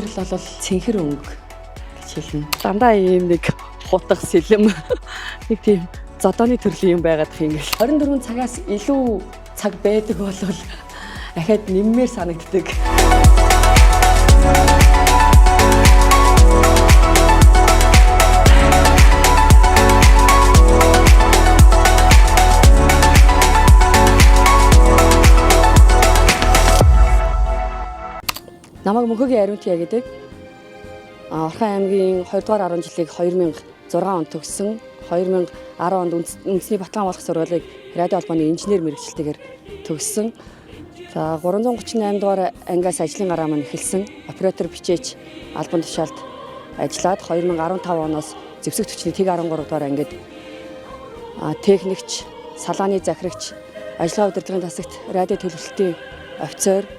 Амьдрал бол цэнхэр өнгө гэж хэлнэ. Дандаа ийм нэг хутга сэлэм нэг тийм зодооны төрлийн юм байгаад их ингээл. 24 цагаас илүү цаг байдаг бол ахаад нэммээр санагддаг. Намайг Мөнхөгийн Ариунтия гэдэг. Орхон аймгийн 2 дугаар 10 жилийг 2006 онд төгссөн. 2010 онд үндэсний Батлан болох сургуулийг радио холбооны инженер мэргэжилтэйгээр төгссөн. За 338 дугаар ангиас ажлын гараа маань эхэлсэн. Оператор бичээч албан тушаалд ажиллаад 2015 оноос зэвсэг төчний тэг 13 дугаар ангид техникч, салааны захирагч, ажиллагаа удирдлагын тасагт радио төлөвлөлтийн офицер.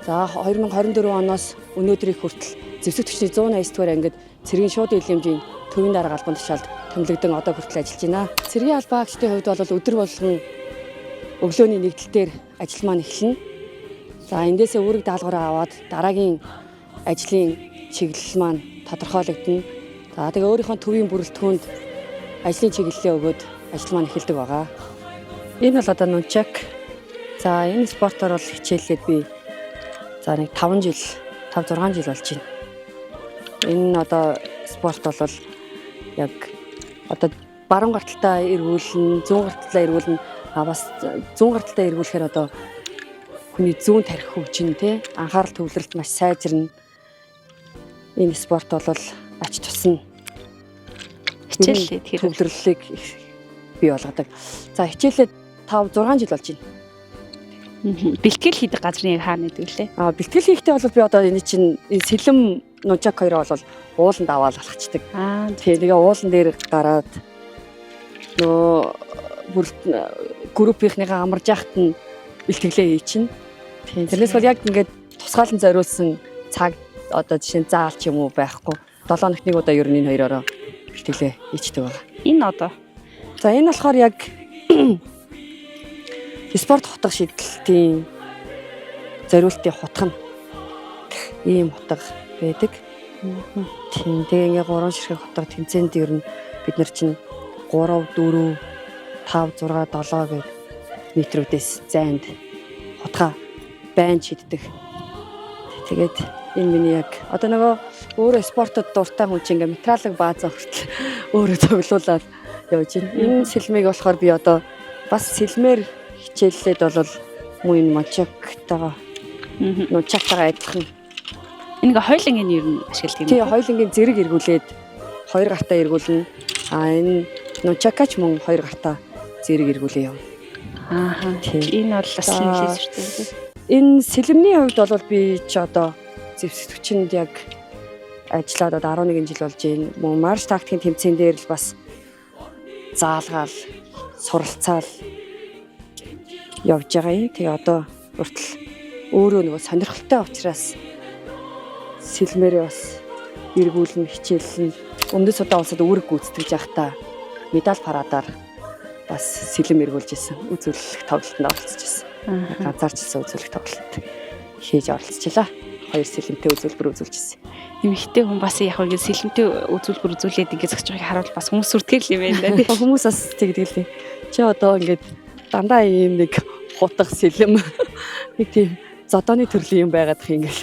За 2024 оноос өнөөдрийг хүртэл зэвсэг төчний 189 дугаар ангид цэргийн шууд нийлэмжийн төвийн дарга албан тушаалд томилогдсон одоо хүртэл ажиллаж байна. Цэргийн албан агчдын хувьд бол өдөр болгон өглөөний нэгдэл дээр ажил маань эхэлнэ. За эндээсээ үүрэг даалгавраа аваад дараагийн ажлын чиглэл маань тодорхойлогдоно. За тэгээ өөрийнхөө төвийн бүрэлдэхүүнд ажлын чиглэлээ өгөөд ажил маань эхэлдэг байгаа. Энэ бол одоо нунчак. За энэ спортоор бол хичээллээд би за нэг 5 жил 5 6 жил болж байна. Энэ нь одоо спорт бол яг одоо баруун гарталтаа эргүүлнэ, зүүн гарталтаа эргүүлнэ. А бас зүүн гарталтаа эргүүлэхээр одоо хүний зүүн тархи хөгжинэ тий анхаарал төвлөрөлт маш сайжирна. Энэ спорт бол ач тусна. Хичээллээд хэрэг. Төвлөрлөлийг их бий болгодог. За хичээлээ 5 6 жил болж байна. Бэлтгэл хийдэг газар нь яг хаана гэдэг лээ? Бэлтгэл хийхдээ бол би одоо энэ чинь энэ сэлэм нужак хоёроо бол ууланд аваад алхацдаг. Тэгээ нэг уулан дээр гараад нөө группийнхныгаа амарж яхад нь бэлтгэлээ хийчихнэ. Тийм. Тэрнээс бол яг ингээд тусгаалan зориулсан цаг одоо жишээ нь заал ч юм уу байхгүй. 7 хоногт нэг удаа ер нь энэ хоёророо бэлтгэлээ хийчдэг байгаа. Энэ одоо За энэ болохоор яг спорт хутга шидэлтийн зориултын хутга нь ийм хутга байдаг. Тийм. Тэгээ ингээ гурван ширхэг хутга тэмцээнд ер нь бид нар чинь 3 4 5 6 7 гээд метрүүдээс зайнд хутга байн шиддэг. Тэгээд энэ миний яг одоо нөгөө өөрөө спортод дуртай хүн чинь ингээ метралог баазаа хүртэл өөрөө цуглуулад явж байна. Энэ сэлмийг болохоор би одоо бас сэлмээр хичээллээд бол муу энэ мочоктойгоо нучаактайгаа адилхан. Энэ ингээ хоёулангийн ер нь ашигладаг юм. Тий, хоёулангийн зэрэг эргүүлээд хоёр гартаа эргүүлнэ. А энэ нучакач мөн хоёр гартаа зэрэг эргүүлээ явна. Аа. Энэ бол бас нэлээд сүртэй. Энэ сэлэмний хувьд бол би ч одоо зэвсэг хүчинд яг ажиллаад одоо 11 жил болж байна. Мөн марш тактикийн тэмцээн дээр л бас заалгаал, суралцаал явж байгаа юм. Тэгээ одоо хүртэл өөрөө нөгөө сонирхолтой учраас сэлмээрээ бас эргүүлнэ, хичээллэн. Өмнөд Судан улсад үүрэг гүйцэтгэж байхдаа медаль парадаар бас сэлэм эргүүлж исэн. Үзүүлэх тоглолтод оролцож исэн. Ганцаарчилсан үзүүлэх тоглолт хийж оролцчихлаа. Хоёр сэлэмтэй үзүүлбэр үзүүлж исэн. Эмэгтэй хүн бас яг ингэ сэлэмтэй үзүүлбэр үзүүлээд ингэ зогсож байгааг харуул бас хүмүүс сүртгэл юм байна да тий. Хүмүүс бас тэгдэг л дээ. Чи одоо ингээд дандаа ийм нэг хутга сэлэм нэг тийм зодооны төрлийн юм байгаад их ингээл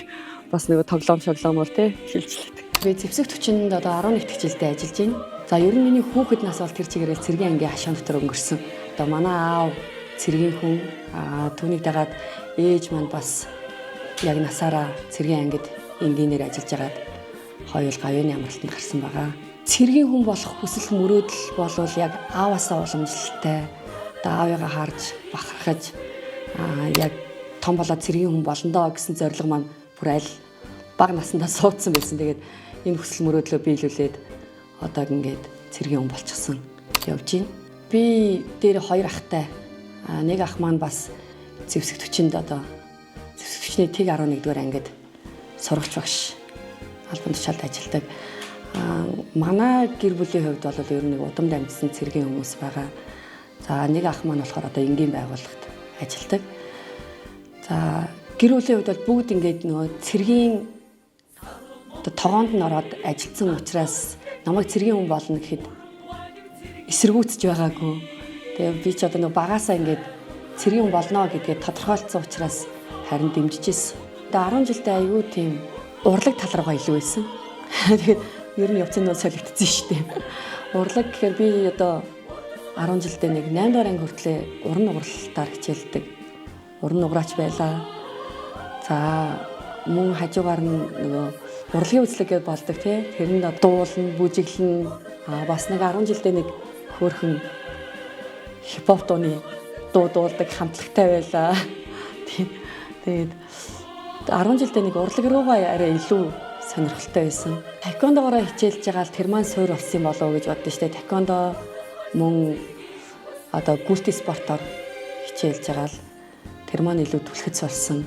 бас нөгөө тоглоом шоглоомор тий хилжлээ. Би зэвсэг төчөнд одоо 11 дахь жилдээ ажиллаж байна. За ер нь миний хүүхэд нас бол тэр чигээрээ цэргийн ангийн хашаан дотор өнгөрсөн. Одоо манай аав цэргийн хүн, түүнийг дагаад ээж маань бас яг насаараа цэргийн ангид энгийнээр ажиллаж байгаад хоёул гавьяаны амралтанд гарсан байгаа. Цэргийн хүн болох хүсэл мөрөөдөл болвол яг ааваасаа уламжлалтай. Одоо аавыгаа харж бахархаж яг том болоод цэргийн хүн болно доо гэсэн зорилго маань бүр аль бага насндаа суудсан байсан. Тэгээд энэ хүсэл мөрөөдлөө биелүүлээд одоо ингээд цэргийн хүн болчихсон явж байна. Би дээр хоёр ахтай. Нэг ах маань бас зэвсэг төчөнд одоо зэвсэг төчний тэг 11 дугаар ангид сурагч багш албан тушаалд ажилладаг. Манай гэр бүлийн хувьд бол ер нь нэг удамд амьдсан цэргийн хүмүүс байгаа. За нэг ах маань болохоор одоо энгийн байгууллагт ажилладаг. За гэр бүлийн хувьд бол бүгд ингээд нөгөө цэргийн Одоо тогоонд нь ороод ажилласан учраас намайг цэргийн хүн болно гэхэд эсэргүүцэж байгаагүй. Тэгээ би ч одоо нэг багасаа ингээд цэргийн хүн болно гэдгээ тодорхойлцсон учраас харин дэмжиж ирсэн. Одоо 10 жилдээ аюу тийм урлаг тал руугаа илүү байсан. Тэгээд ер нь явцын нөө солигдсон шүү дээ. Урлаг гэхээр би одоо 10 жилдээ нэг 8 дугаар анги хүртлээр уран нугралтаар хичээлдэг. Уран нуграач байлаа. За мөн хажуугаар нь нөгөө урлагийн үзлэг гэдээ болдог тий. Тэр нь дуулна, бүжиглэн. Аа бас нэг 10 жилдээ нэг хөөрхөн хипхоп дууны дуу дуулдаг хамтлагтай байлаа. Тэгээд 10 жилдээ нэг урлаг руугаа арай илүү сонирхолтой байсан. Таеквондогоороо хичээлж байгаа л тэр маань суур болсон юм болов уу гэж боддоо штэ. Таеквондо мөн одоо гүйлтийн спортоор хичээлж байгаа л тэр маань илүү түлхэц болсон.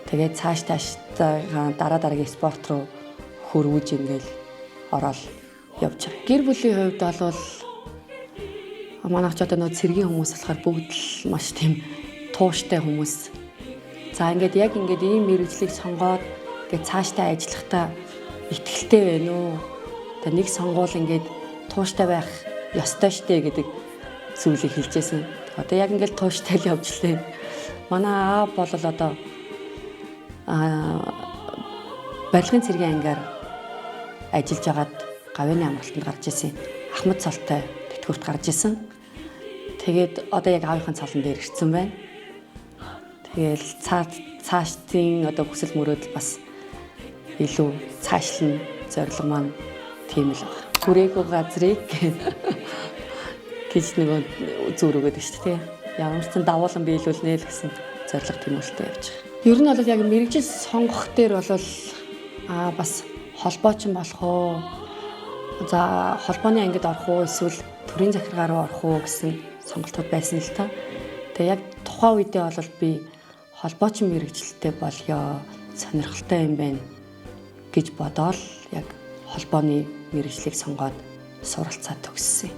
Тэгээд цааш тааштай дараа дараагийн спорт руу хөрвүүж ингээл ороод явж байгаа. Гэр бүлийн хувьд бол манайх ч одоо нөө цэргийн хүмүүс болохоор бүгд л маш тийм тууштай хүмүүс. За ингээд яг ингээд ийм мэргэжлийг сонгоод ингээд цаашдаа ажиллахдаа итгэлтэй байна уу? Одоо нэг сонгуул ингээд тууштай байх ёстой штэ гэдэг зүйлийг хэлжсэн. Одоо яг ингээд тууштай л явж лээ. Манай аав бол одоо барилгын цэргийн ангаар ажиллаж агаад гавьяаны амралтанд гарч исэн. Ахмад цолтой тэтгэврт гарч исэн. Тэгээд одоо яг аавынхаа цолон дээр ирсэн байна. Тэгээл цаашдын одоо хүсэл мөрөөдөл бас илүү цаашлан зорилго маань тийм л байна. Хүрээгүй газрыг гэж нөгөө зүүр өгöd шүү дээ. Ямар ч сан давуулан биелүүлнэ л гэсэн зорилго тэмүүлэлтэй явж байгаа. Ер нь бол яг мэргэжил сонгох дээр бол бас холбоочин болох уу? За холбооны ангид орох уу эсвэл төрийн захиргаа руу орох уу гэсэн сонголтууд байсан л та. Тэгээ яг тухайн үедээ бол би холбоочин мэргэжилтэй болёо, сонирхолтой юм байна гэж бодоол яг холбооны мэргэжлийг сонгоод суралцаа төгссөн.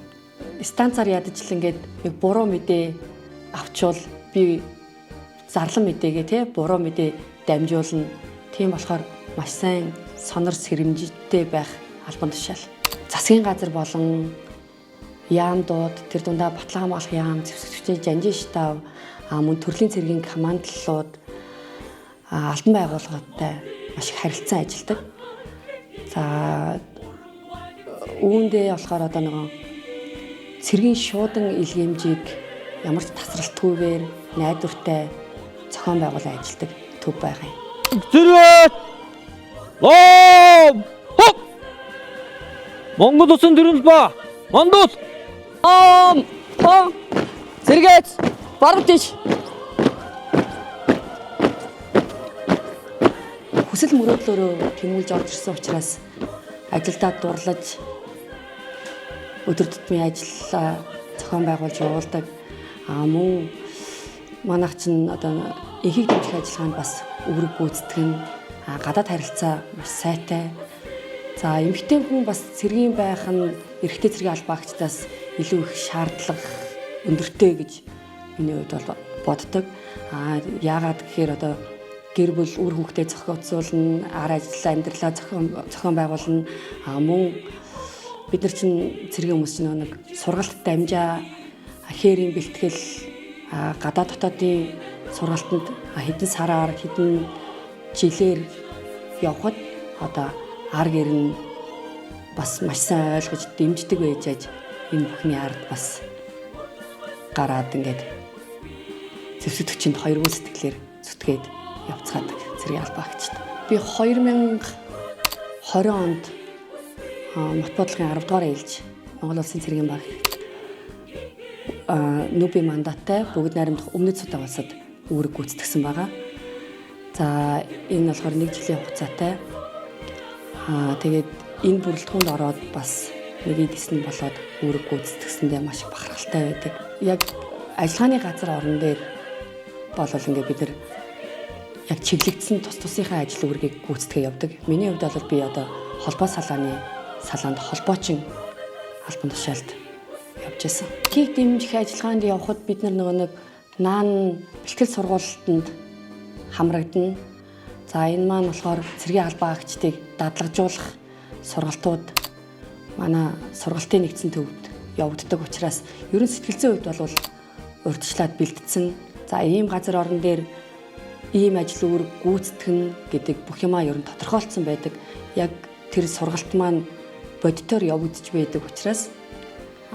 Станцаар ядаж л ингээд нэг буруу мэдээ авчвал би зарлан мэдээгээ те буруу мэдээ дамжуулна. Тийм болохоор маш сайн сонор сэрэмжтэй байх албан тушаал. Засгийн газар болон яамдууд тэр дундаа батлан хамгаалах яам, зэвсэгчдийн жанжин штаб, мөн төрлийн цэргийн командлууд, албан байгууллагатай маш их харилцан ажилладаг. За үүндээ болохоор одоо нөгөө цэргийн шуудан илгээмжийг ямар ч тасралтгүйгээр найдвартай зохион байгуулан ажилладаг төв байгаа юм. Зэрэг! Лом! Хоп! Монгол улсын төрөл ба! Мондол! Ом! Том! Зэрэгэц! Баруун тийш! Хүсэл мөрөөдлөөрөө тэмүүлж орж ирсэн учраас ажилдаа дурлаж өдөр тутмын ажлаа зохион байгуулж явуулдаг. Мөн манайх чинь одоо энхийг дэмжих ажиллагаанд бас үүрэг гүйцэтгэн, гадаад харилцаа маш сайтай. За эмэгтэй хүн бас цэргийн байх нь эрэгтэй цэргийн албаагчдаас илүү их шаардлага өндөртэй гэж миний хувьд бол боддог. Яагаад гэхээр одоо гэр бүл үр хүүхдээ зохиоцуулна, ар ажил амьдралаа зохион байгуулна. Мөн бид нар чинь цэргийн хүмүүс чинь нэг сургалт дамжаа, хээрийн бэлтгэл, гадаад дотоодын сургалтанд хэдэн сараар, хэдэн жилээр явхад одоо ар гэр нь бас маш сайн ойлгож дэмждэг байж аж энэ бүхний ард бас гараад ингээд зэвсэг төчөнд хоёргүй сэтгэлээр зүтгээд явцгаадаг цэргийн албаагчд. Би 2020 онд мот бодлогын 10 дугаар ээлж Монгол Улсын цэргийн баг нүбийн мандаттай бүгд найрамдах Өмнөд Судан улсад үүрэг гүйцэтгсэн байгаа. За энэ болохоор 1 жилийн хугацаатай. Тэгээд энэ бүрэлдэхүүнд ороод бас нэг эдис нь болоод үүрэг гүйцэтгсэндээ маш их бахархалтай байдаг. Яг ажиллагааны газар орон дээр болол ингээд бид нар яг чиглэгдсэн тус тусынхаа ажил үүргийг гүйцэтгэж явдаг. Миний хувьд бол би одоо холбоо салааны салаанд холбоочин албан тушаалд явж байсан. Хийг дэмжих ажиллагаанд явхад бид нар нөгөө нэг наан бэлтгэл сургуультанд хамрагдана. За энэ маань болохоор цэргийн албан агчдыг дадлагжуулах сургалтууд манай сургалтын нэгдсэн төвд явагддаг учраас ерөн сэтгэл зүйн хувьд бол урьдчилаад бэлтгэсэн. За ийм газар орон дээр ийм ажил үүрэг гүйцэтгэн гэдэг бүх юмаа ерөн тодорхойлцсон байдаг. Яг тэр сургалт маань бодитоор явагдаж байдаг учраас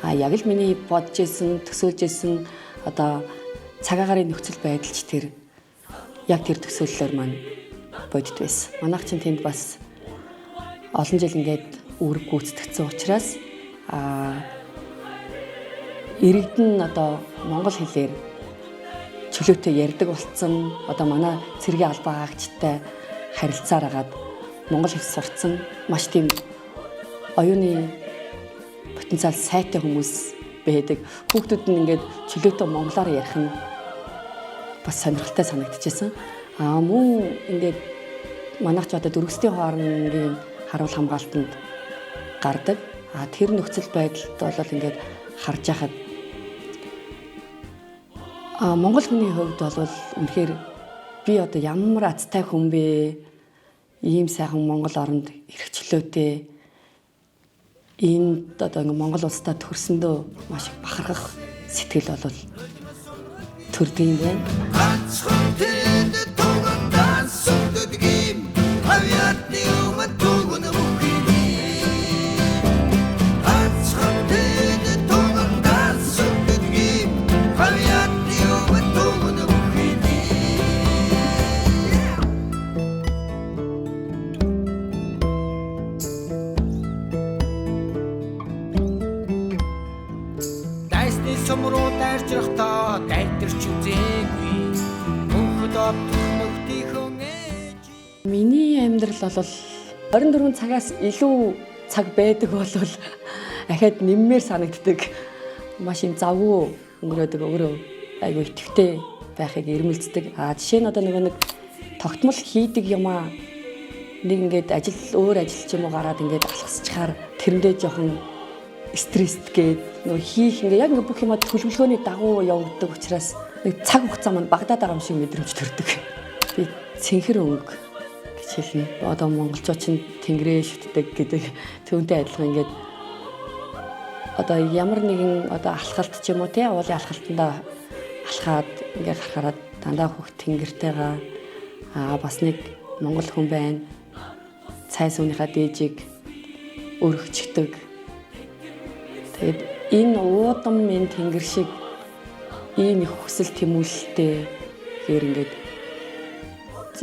яг л миний бодож исэн, төсөөлж исэн одоо цаг агаарын нөхцөл байдал ч тэр яг тэр төсөөллөөр маань бодит байсан. Манайх чинь тэнд бас олон жил ингээд үүрэг гүйцэтгэсэн учраас иргэдэн одоо монгол хэлээр чөлөөтэй ярьдаг болцсон. Одоо манай цэргийн албан агчтай харилцаар агаад монгол хэл сурцсан. Маш тийм оюуны потенциал сайтай хүмүүс байдаг. Хүүхдүүд нь ингээд чөлөөтэй монголоор ярих нь бас сонирхолтой санагдчихсэн. Мөн ингээд манайх ч одоо дөрвөстийн хоорондын харуул хамгаалтанд гардаг. Тэр нөхцөл байдалд бол ингээд харж байхад Монгол хүний хувьд бол үнэхээр би одоо ямар азтай хүн бэ? Ийм сайхан Монгол оронд эрх чөлөөтэй энд одоо ингээ Монгол улсдаа төрсөндөө маш их бахархах сэтгэл бол төрдөг юм байна. Ганцхан тэд туган дансдаг юм. Авьяатны өмнө туган бүхий. Ганцхан тэд туган дансдаг юм. Авьяатны өмнө туган бүхий. Дайсны сум руу дайрчрахдаа дайтарч үзээгүй. Мөнхөд одох нөхдийнхөө ээж. Миний амьдрал бол 24 цагаас илүү цаг байдаг бол ахаад нэммээр санагддаг. Маш юм завгүй өнгөрөөдөг, өөрөө айгүй идэвхтэй байхыг эрмэлздэг. Жишээ нь одоо нөгөө нэг тогтмол хийдэг юмаа нэг ингээд ажил өөр ажил ч юм уу гараад ингээд алхасчихаар тэрэндээ жоохон стресст гээд нөгөө хийх ингээд яг ингээд бүх юмаа төлөвлөгөөний дагуу явагддаг учраас нэг цаг хугацаа маань багадаад байгаа юм шиг мэдрэмж төрдөг. Би цэнхэр өнгө гэж хэлнэ. Одоо монголчууд чинь тэнгэрээ шүтдэг гэдэг түүнтэй адилхан ингээд одоо ямар нэгэн одоо алхалт ч юм уу тий уулын алхалтандаа алхаад ингээд гарахаараа дандаа хөх тэнгэртэйгаа бас нэг монгол хүн байна. Цай сүүнийхээ дээжийг өргөчдөг. Тэгээд энэ уудам энэ тэнгэр шиг ийм их хүсэл тэмүүлэлтэй гээр ингээд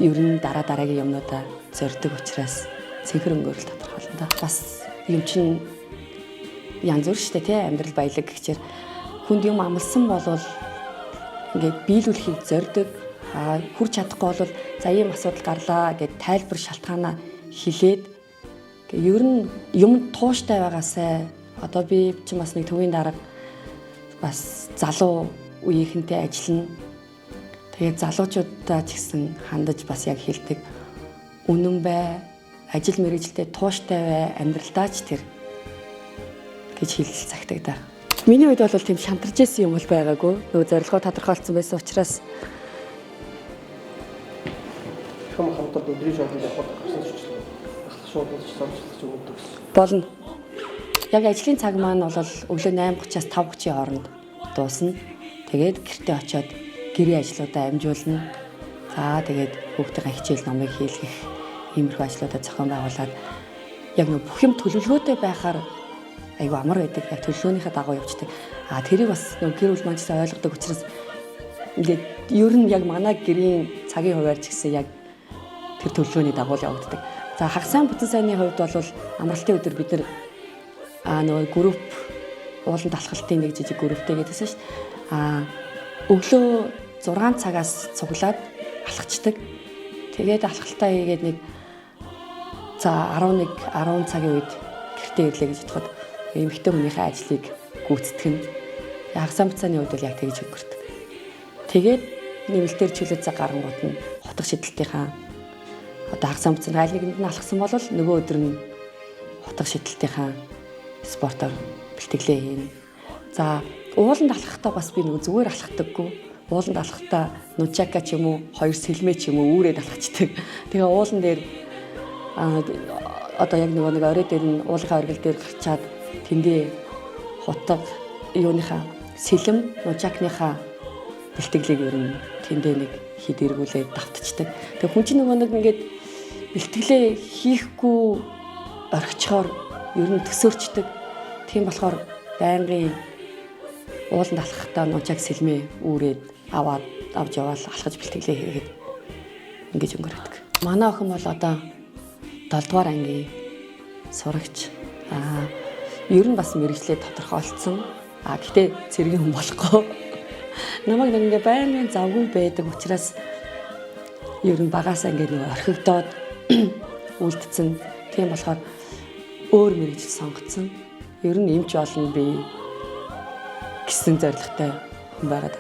ер нь дараа дараагийн юмнуудаа зорддог учраас цэнхэр өнгөөр л тодорхойлно да. Бас юм чинь янз бүр шүү дээ тий амьдрал баялаг гэхчээр хүнд юм амлсан болвол ингээд биелүүлэхийг зорддог. Хүрч чадахгүй бол за ийм асуудал гарлаа гэд тайлбар шалтгаанаа хэлээд ер нь юм тууштай байгаасай. Одоо би чинь бас нэг төвийн дарга бас залуу үеийнхэнтэй ажиллана. Тэгээд залуучуудаа ч гэсэн хандаж бас яг хэлдэг. Үнэн бай, ажил мэргэжилдээ тууштай бай, амьдралдаа ч тэр гэж хэлж цагтаг да. Миний хувьд бол тийм шантарч исэн юм бол байгаагүй. Нөгөө зорилгоо тодорхойлцсон байсан учраас Хэм хамтраад өдрийн шоуданд явхад гарсан шүчлээ. Ахлах шуудад самчлах өгдөг гэсэн. Болно. Яг ажлын цаг маань бол өглөө 8:30-аас 5:30-ийн хооронд дуусна. Тэгээд гэртээ очиод гэрээ ажлуудаа амжуулна. За тэгээд хүүхдийн хичээл номыг хийлгэх иймэрхүү ажлуудаа зохион байгуулад яг нэг бүх юм төлөвлөгөөтэй байхаар айгүй амар байдаг. Яг төлөвлөгөөнийхөө дагуу явждаг. Тэрийг бас нөгөө гэр бүл маань ч гэсэн ойлгодог учраас ингээд ер нь яг манай гэрийн цагийн хуваар ч гэсэн яг тэр төлөвлөгөөний дагуу л явагддаг. За хагас сайн бүтэн сайнны хувьд бол амралтын өдөр бид нар нөгөө групп уулан талхалтын нэг жижиг групптэй гэдээсэн шүү дээ. Өглөө 6 цагаас цуглаад алхацдаг. Тэгээд алхалтаа хийгээд нэг за 11 10 цагийн үед гэртээ ирлээ гэж бодоход эмэгтэй хүнийхээ ажлыг гүйцэтгэх нь хагас сайн бүтэн сайны хувьд бол яг тэгж өнгөрдөг. Тэгээд нэмэлтээр чөлөө цаг гарангуут нь хутга шидэлтийнхаа одоо хагас сайн бүтэн аль нэгэнд нь алхсан бол нөгөө өдөр нь хутга шидэлтийнхаа спортоор бэлтгэлээ хийнэ. За ууланд алхахдаа бас би нөгөө зүгээр алхдаггүй. Ууланд алхахдаа нунчака ч юм уу, хоёр сэлмээ ч юм уу үүрээд алхацдаг. Тэгээ уулан дээр одоо яг нөгөө нэг орой дээр нь уулынхаа оргил дээр гарчаад тэндээ хутга юуныхаа сэлэм нунчакныхаа бэлтгэлийг ер нь тэндээ нэг хэд эргүүлээд давтчихдаг. Тэгээ хүн чинь нөгөө нэг ингээд бэлтгэлээ хийхгүй орхичхоор ер нь төсөөрчдөг. Тийм болохоор байнгын ууланд алхахдаа нунчак сэлмээ үүрээд аваад авч яваал алхаж бэлтгэлээ хийгээд ингэж өнгөрөөдөг. Манай охин бол одоо 7 дугаар ангийн сурагч. Ер нь бас мэргэжлээ тодорхойлцсон. Гэтэ цэргийн хүн болохгүй. Намайг нэг ингээ байнгын завгүй байдаг учраас ер нь багасаа ингээ нэг орхигдоод үлдсэн. Тийм болохоор өөр мэргэжил сонгоцсон. Ер нь эмч болно би гэсэн зорилготой хүн байгаад.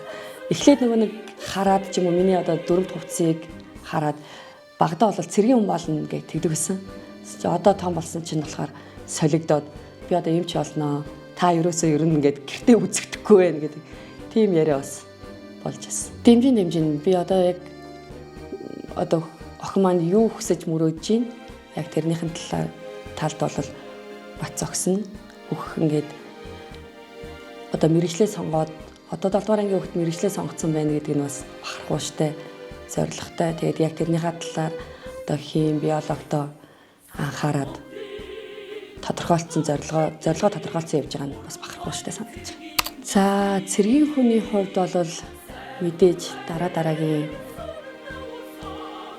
Эхлээд нөгөө нэг хараад ч юм уу миний одоо дүрмт хувцсыг хараад багадаа бол цэргийн хүн болно гэж тэгдэг байсан. Чи одоо том болсон чинь болохоор солигдоод би одоо эмч болно. Та ерөөсөө ер нь ингээд гэртээ үзэгдэхгүй байх гэдэг тийм яриа бас болж байсан. Дэмжин би одоо яг одоо охин маань юу хүсэж мөрөөдж чинь яг тэрнийхэн талаар талд бол бат зогсно. Бүх ингээд одоо мэргэжлээ сонгоод одоо 7 дугаар ангийн хүүхэд мэргэжлээ сонгоцсон байна гэдэг нь бас бахархууштай, зорилготой. Тэгээд яг тэрнийхээ талаар одоо хим, биологтой анхаарад тодорхойлцсон зорилгоо тодорхойлцсон явж байгаа нь бас бахархууштай санагдаж байна. За, цэргийн хүний хувьд бол мэдээж дараа дараагийн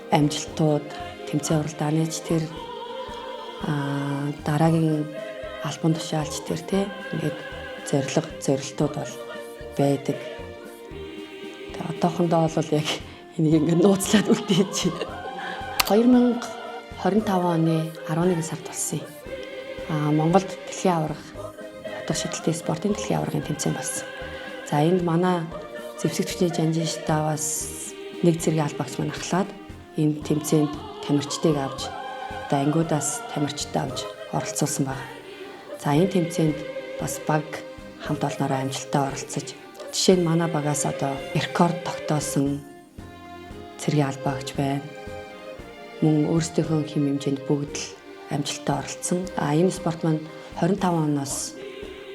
амжилтууд, тэмцээн уралдааны ч тэр дараагийн албан тушаалч тэр тий ингээд зорилго, зорилтууд бол байдаг. Тэгээ одоохондоо бол яг энийг ингээд нууцлаад үлдээч. 2025 оны 11 сард болсон юм. Монголд дэлхийн аварга утга шидэлтийн спортын дэлхийн аваргын тэмцээн болсон. За, энд манай зэвсэг түвшний жанжин штабаас нэг цэргийн албаагч маань ахлаад энэ тэмцээнд тамирчдыг авч одоо ангиудаас тамирчдаа авч оролцуулсан байна. За, энэ тэмцээнд бас баг хамт олноороо амжилттай оролцож, жишээ нь манай багаас одоо рекорд тогтоосон цэргийн албаагч байна. Мөн өөрсдийнхөө хэм хэмжээнд бүгд л амжилттай оролцсон. Энэ спорт маань 25 оноос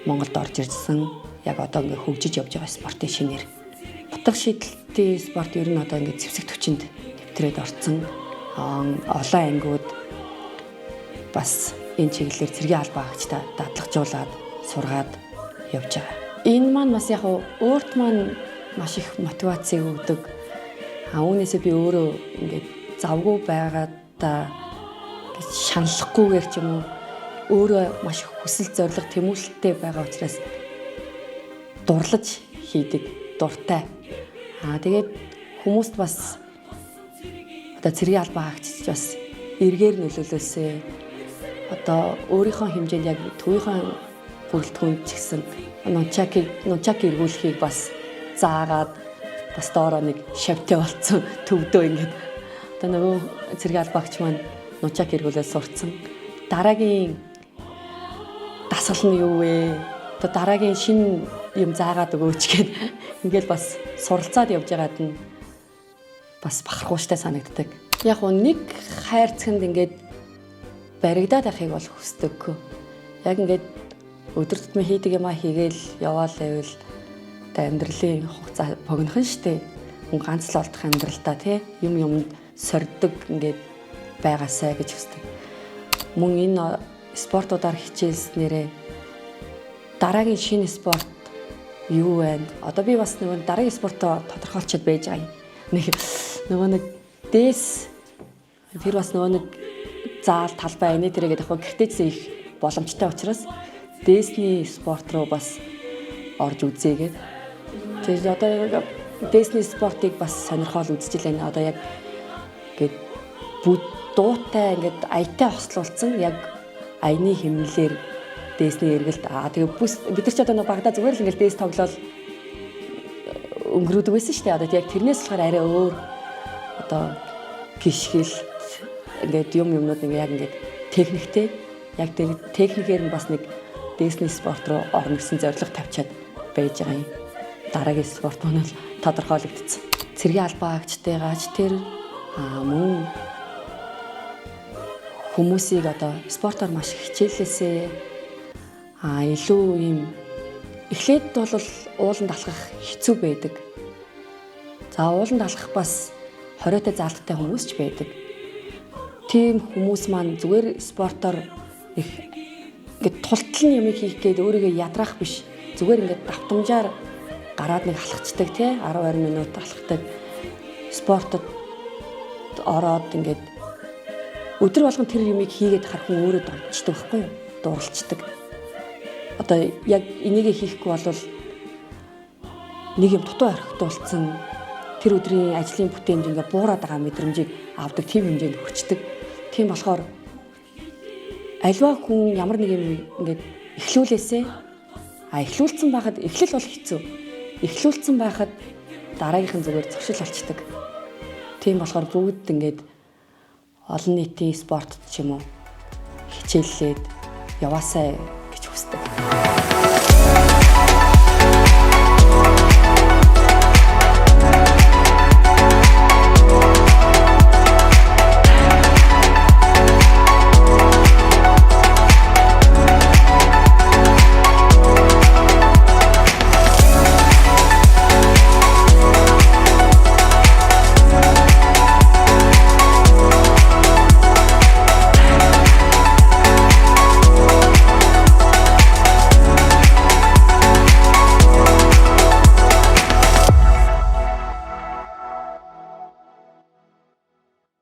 Монголд орж ирсэн. Яг одоо ингээ хөгжиж явж байгаа спортын шинээр. Утга шидэлтийн спорт ер нь одоо ингээ зэвсэг түвшинд нэвтрээд орцсон. Олон ангиуд бас энэ чиглэлээр цэргийн албаагчдаа дадлагжуулаад сургаад явж байгаа. Энэ маань бас яг өөрт маань маш их мотивацийг өгдөг. Үүнээсээ би өөрөө ингээд завгүй байгаадаа гэж шаналлахгүйгээр ч юм уу өөрөө маш их хүсэл зорилго тэмүүлэлттэй байгаа учраас дурлаж хийдэг дуртай. Тэгээд хүмүүст бас одоо цэргийн албаагчд бас эргээр нөлөөлөөсэй. Одоо өөрийнхөө хэмжээнд яг төвийнхөө бүрэлдэхүүн ч гэсэн нунчак эргүүлэхийг бас заагаад бас доороо нэг шавьтай болцсон төвдөө ингээд одоо нөгөө цэргийн албаагч маань нунчак эргүүлээд сурцсан. Дараагийн дасгал нь юу вэ? Одоо дараагийн шинэ юм заагаад өгөөч гэд ингээл бас суралцаад явж байгаад нь бас бахархууштай санагддаг. Яг уу нэг хайрцагт ингээд баригдаад байхыг бол хүсдэггүй. Яг ингээд өдөр тутмын хийдэг юмаа хийгээл яваал байвал одоо амьдралын хугацаа богинохон штэ. Хүн ганц л олдох амьдралдаа тий юм юмд сордог ингээд байгаасай гэж хүсдэг. Мөн энэ спортуудаар хичээлснээрээ дараагийн шинэ спорт юу вэ? Одоо би бас нөгөө дараагийн спортоо тодорхойлцоод байж байгаа юм. Нэг нөгөө нэг дээс тэр бас нөгөө нэг заал талбай энэ тэрэ гэдэг яг гэртээчсэн их боломжтой учраас дээсний спорт руу бас орж үзээгээд. Тэгээд одоо дээсний спортыг бас сонирхол үзэж лээ. Одоо яг ингээд бүд дуутай ингээд аятай хослуулсан яг аяны хэмнэлээр дээсний эргэлт. Тэгээ бүс бид нар ч одоо нэг багадаа зүгээр л ингээд дээс тоглоол өнгөрөөдөг байсан шүү дээ. Одоо яг тэрнээс болохоор арай өөр одоо гიშгэлт ингээд юмнууд ингээд яг ингээд техниктэй яг тэр техникээр нь бас нэг дээсний спорт руу орно гэсэн зорилго тавьчаад байж байгаа юм. Дараагийн спорт маань бол тодорхойлогдсон. Цэргийн албаа агчтайгаач тэр мөн хүмүүсийг одоо спортоор маш их хичээлээсээ илүү ийм эхлээд бол ууланд алхах хэцүү байдаг. За ууланд алхах бас хориотой заалттай хүмүүс ч байдаг. Тийм хүмүүс маань зүгээр спортоор их ингээд тултлан юм хийх гээд өөрийгөө ядраах биш. Зүгээр ингээд давтамжаар гараад нэг алхацдаг тий 10 20 минут алхдаг. Спортод ороод ингээд өдөр болгон тэр юмыг хийгээд хар хүн өөрөө донтчдаг байхгүй юу? Дурлцдаг. Одоо яг энийгээ хийхгүй бол нэг юм дутуу орхигдуулсан тэр өдрийн ажлын бүтээмж ингээ буураад байгаа мэдрэмжийг авдаг тийм хэмжээнд хүрчдэг. Тийм болохоор альва хүн ямар нэг юм ингээд эхлүүлээсээ эхлүүлсэн байхад эхлэл бол хэцүү. Эхлүүлсэн байхад дараагийнхан зүгээр зуршил болчдөг. Тийм болохоор бүгд ингээд олон нийтийн спортод ч юм уу хичээллээд яваасай.